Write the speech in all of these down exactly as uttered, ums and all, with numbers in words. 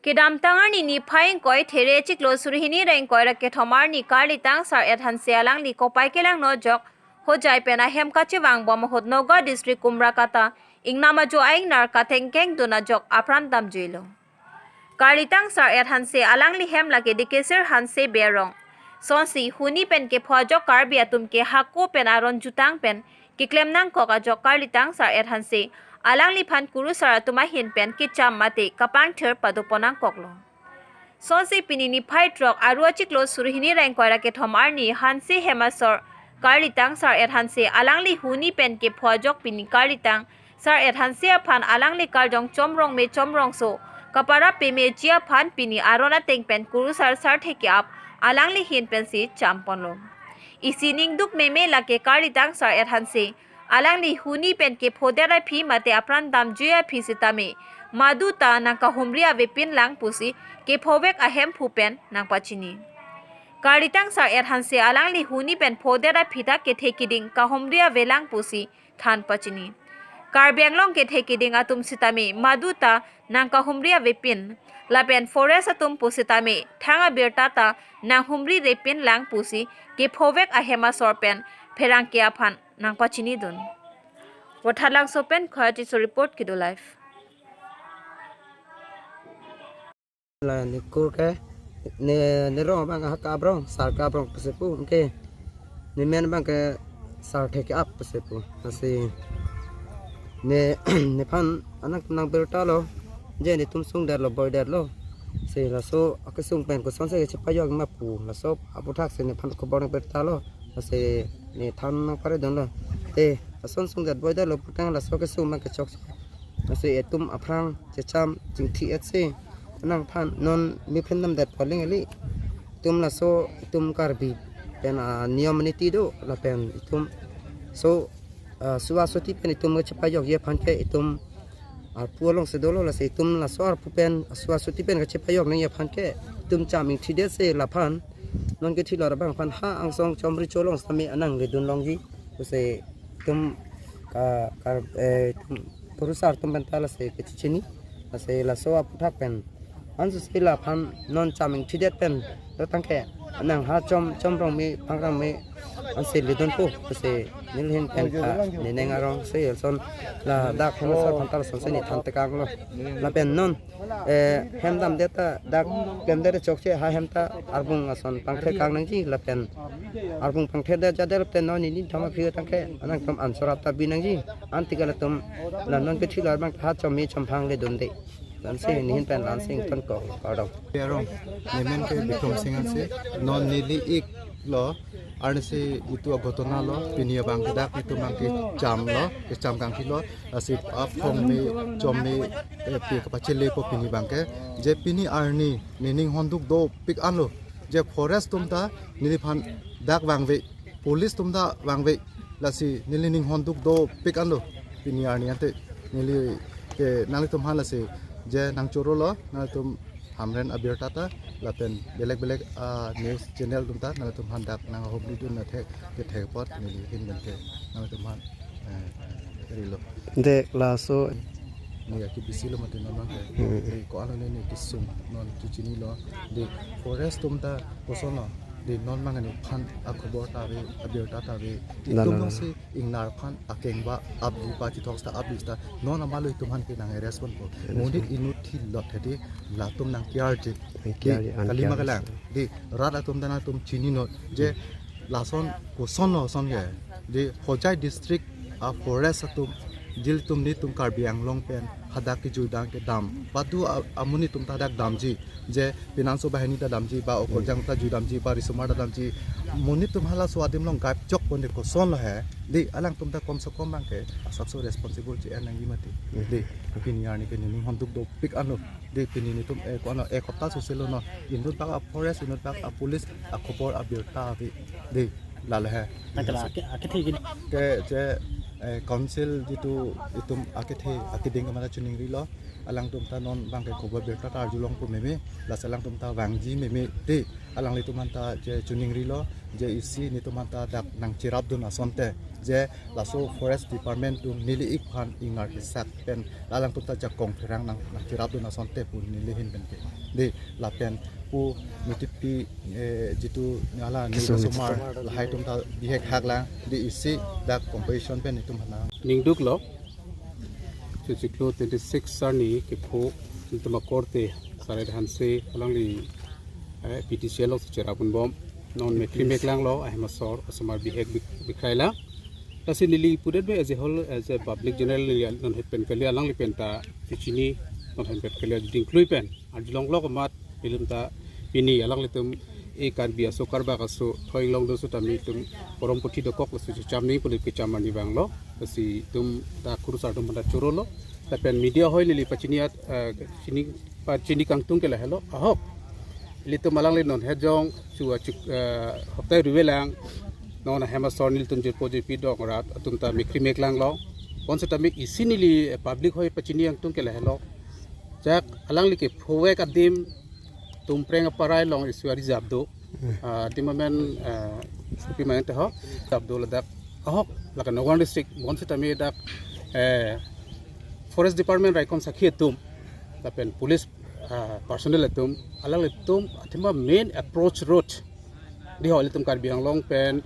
Kedamtang arni niphai ingkoi, there chiklo suri hini ra ingkoi ra kethom arni Karlitang Sar-et Hanse alangli kopai kelang no ajok Hojai pen ahem kachevangbom ahut Nagaon District Kumrakata ingnam ajo a-ingnar kathengkeng dun ajok apran damjuilo. Karlitang Sar-et Hanse alangli hem lake Dikesir Hanse Berong. Sonsi huni pen kepho ajok Karbi atum ke hako pen aron jutang pen keklem nangkok ajok Karlitang Sar-et Hanse alangliphan kurusar atum ahin pen kecham mate kapangthir padopon nangkoklo. Sonsi pini niphai throk, aru achiklo suri hini ra ingkoi ra kethom arni Hanse hem asor Karlitang Sar-et Hanse alangli huni pen kepho ajok pini Karlitang Sar-et Hanse aphan alangli karjong Chomrongme Chomrongso kaparap pemeji aphan pini aron ateng pen kurusar sarthe ke-ap alangli hin pensi champonlo. Isi ningduk meme lake Karlitang Sar-et Hanse alangli huni pen kephodet aphi mate apran damjui aphi sitame, madu ta nangkahumri avepin lang pusi kephovek ahemphu pen nangpachini. Karlitang Sar-et Hanse alangli huni pen phodet aphi ta kethe kiding kahumri avelang pusi than pachini. Karbi Anglong kethe kiding atum sitame madu ta nangkahumri avepin, lapen forest atum pusitame thang abirta ta nanghumri repin lang pusi kephovek ahem asor pen pherangke aphan nangpachinidun. Vothatlangso pen Khoya Tisso report, Kedo Live. La ne kur ke ne, ne rong abang ha Kaprong, Sar Kaprong pusi pu, anke ne men abang ke Sarthe ke-ap pusi pu. Lasi ne, nephan anang nang birta lo, je netum sungdetlo, boidetlo. Si laso akesung pen kosonsi kechepajok ma pu, laso aputhak si nephan khobor nang birta lo. Lasi ne than nang paredunlo. Te, lason sungdet boidetlo putang laso kesung ma kechok. Lasi etum aphrang checham chingthi-et si anangphan non mephin damdet poling eli. Itum laso itum Karbi pen aniyom aniti do lapen itum so, ah, suwa suti pen itum kechepajokji aphan ke itum arpu alongsi dolo, lasi itum laso arpu pen suwa suti pen kechepajok nangji aphan ke itum cham ingthidet si laphan non kethilor abangphan ha angsong Chomri Cholong sitame anang ledun longji pusi itum ka, ka, eh, itum kurusar atum penta lasi kechechini, lasi laso aputhak pen ansu si laphan non cham ingthidet pen dotang ke anang ha Chom, Chomrongme Pangrangme ansi ledunpo pusi neli hin pen ka ne neng arong si lason ladak hem asor aphan ta lasonsi ne than tekanglo. Lapen non, eh, hem damdet ta dak klemdet chokche ha hem ta arbung ason pangthekang nangji lapen arbung pangthedet jadet lapen non neli thama phi tangke anangtum ansor ap ta bi nangji. Antika latum la non kethilor abang ha Chommi Chomphang ledunde. Lansi ne hin pen Lansing ton ko kardom. Arong, ne men ke Bikrom Sing Hanse, non neli iklo, arnisi itum aghotona lo, pini abang ke dak itum abang kechamlo, kecham kangthilo, lasi aphong me, chom me, eh, pi kapachele po pini abang ke, je pini arni, nening honduk dopik anlo, je forest atum ta, neliphan dak vangve, police atum ta vangve, lasi neli ning honduk dopik anlo, pini arni ante, neli ke nanglitum aphan lasi, je nangchorolo, nanglitum Hamren abirta ta, lapen belek belek, ah, news channel atum ta, nanglitum aphan dak nanghumri dun athe, kethek apot, neli hin pen ke, nanglitum aphan, eh, rilo. Dek laso. Ne aki bisi lo mati non abang ke. Hmm. Dek ko-an lo ne, ne kesung non chechinilo. Dek forest atum ta kosonlo. Dek non abang nephan akhobor ta ave, abirta ta ave. La, la, itum la, la. Si ingnar aphan akeng ba apji pa chithok seta apji seta non amalo itum aphan ke nang-arrest ponpo. Arrest ponpo. Monit inut thilot hedi latum nang-arrest ji. Nang-arrest ji, dek, kalima nang-arrest kalang. Dek, rat atum ta nangtum chininon. Je, hmm, lason kosonlo ason ke. Dek, Hojai district a-forest atum, jil atum netum Karbi Anglong pen hadak kejui dang kedam. Badu a-, amonit atum ta hadak damji. Je, Pinanso Bahini ta damji, ba Okorjang ta jui damji, ba Risomar ta damji. Monit atum halaso adim along gaib chok pon dek kosonlo he. Dek, alangtum ta komse kom abang ke asapso responsible che-en nangji mati. Dek, pini arni ke nening honduk dopik anlo. Dek, pini netum, eh, ko-an lo, ek hopta soselo non. Inut bak a-forest, inut bak a-police, akhobor abirta ave. Dek, lalo he. Nang kala ake, akethe ke. Ke, je, eh, council jitu itum akethe, akeding ke mata chuning rilo. Alangtum ta non abang ke khobor birta ta arjulongpo meme, lasi alangtum ta vangji meme, dek, Alanglitum aphanta je chiningrilo, je isi nelitum aphanta dak nangcherapdun asonte, je laso Forest Department atum neli ik aphan ingar kesak pen la alangtum ta jakong pherang nang nangcherapdun asonte pu neli ahin pen ke. Dei, lapen pu mitipi, eh, jitu hala neli kesung kasomar lahai atum ta bihek hak lang, dei isi dak composition pen nelitum aphan nang. Ningduklo, chiklo twenty-six arni kepho nelitum akorte Sar Ed Hanse alangli, eh, P T C L along si cherapdunbom. Non mekhri meklanglo, ahem asor, osomar bihek bik-, bikhai lang. Lasi neli pudetve as a whole, as a public general neli non het pen kali alangli pen ta chechini, non het pen kali jiding klui pen arjulonglok amat nelitum ta pini alanglitum e Karbi aso, Karbak aso, thoi inglong do aso tame itum porom puthi dokok laso checham ni puli kecham arni vanglo. Lasi itum ta kurusar atum aphanta chorolo. Lapen media hoi neli pachini at, eh, chini, pachini kangtung ke lahelo. Ahok, ilitum alangli non het jong chu achik, eh, hapta ruve lang, non ahem asor nelitum jirpo jirpi dong rat atum ta mekhri meklanglo. Bonsitame isi neli, eh, public hoi pachini kangtung ke lahelo. Jak alangli kephovek adim Tumpreng aparai along isi ari jabdo. Hmm. Ah, adim amen, ah, pi main teho, jabdo ladak. Ahok, lakan Nagaon district, bonsitame dak, eh, Forest Department raikom sakhi atum, lapen police, ah, personnel atum, alanglitum athema main approach road. Dei ho ilitum Karbi Anglong pen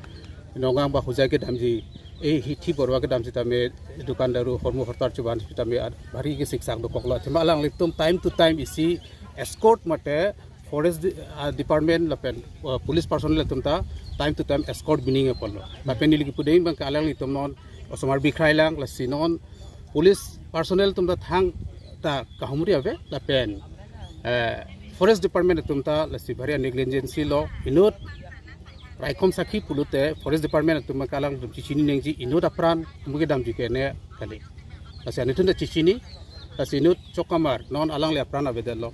Nagaon ba Hojai kedamji, e hithi borwa kedam sitame dukan daru hormu hortar chuban sitame ad-, bhari kesiksak dokoklo. Athema alanglitum time to time isi escort mate Forest de-, ah, Department lapen, ah, police personnel atum ta time to time escort bining apotlo. Lapen neli kipuding abang ke alanglitum non osomar bikhrai lang, lasi non police personnel atum ta thangta kahumri ave lapen, eh, Forest Department atum ta lasi bhari negligence lo, inut raikom sakhi pulote Forest Department atum ke alangtum chechini nangji inut apran muke damji ke ne kali. Lasi anuttin ta chechini, lasi inut chok kamar non alangli apran avedetlo.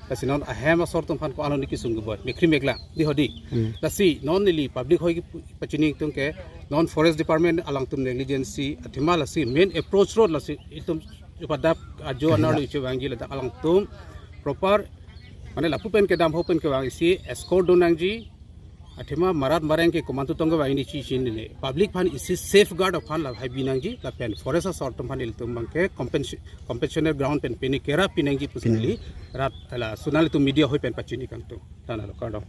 Lasi non ahem asor atum aphan ko-an hini kesung keboi, mekhri meklang, dei ho dei. Hmm. Lasi non neli public hoi kepu-, pachini kangtung ke non Forest Department alangtum negligence athema lasi main approach road lasi itum upadap ajo anar lo iche vangji ladak alangtum proper mane lapu pen kedam ho pen kevang isi escort do nangji. Athema marat mareng ke komantu tong kevang hini chechini ne. Public aphan isi safeguard aphan lahai bi nangji lapen Forest asor atum aphan ilitum abang ke compensa-, compensatory ground pen pini kerap pi nangji pusi neli rat ala sonal itum media hoi pen pachini kangtung. Tanalo, kardom.